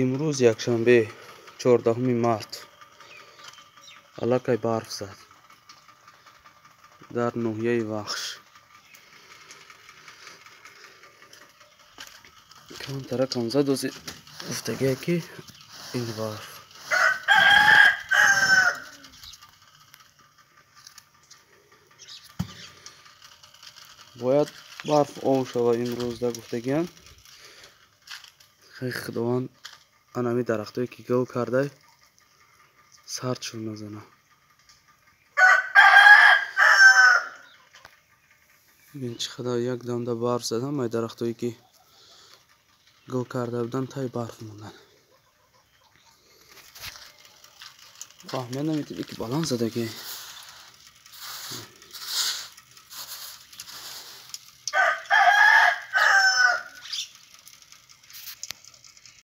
Имрӯз якшанбе, 14 март. Аллакай барф зад дар ноҳияи Вахш. Камтаракам зад, ози гуфтагие ки ин барф. Бояд барф ов шава имрӯз да гуфтагиян. Хай, Худованд анами дарахтое ки гул кардай сардшон назана. Бибин, чӣ қадар як дамда барф зад, ҳамаи дарахтое ки гул карда буданд, таи барф монданд. Фаҳмият наметиди ки баланд задагӣ.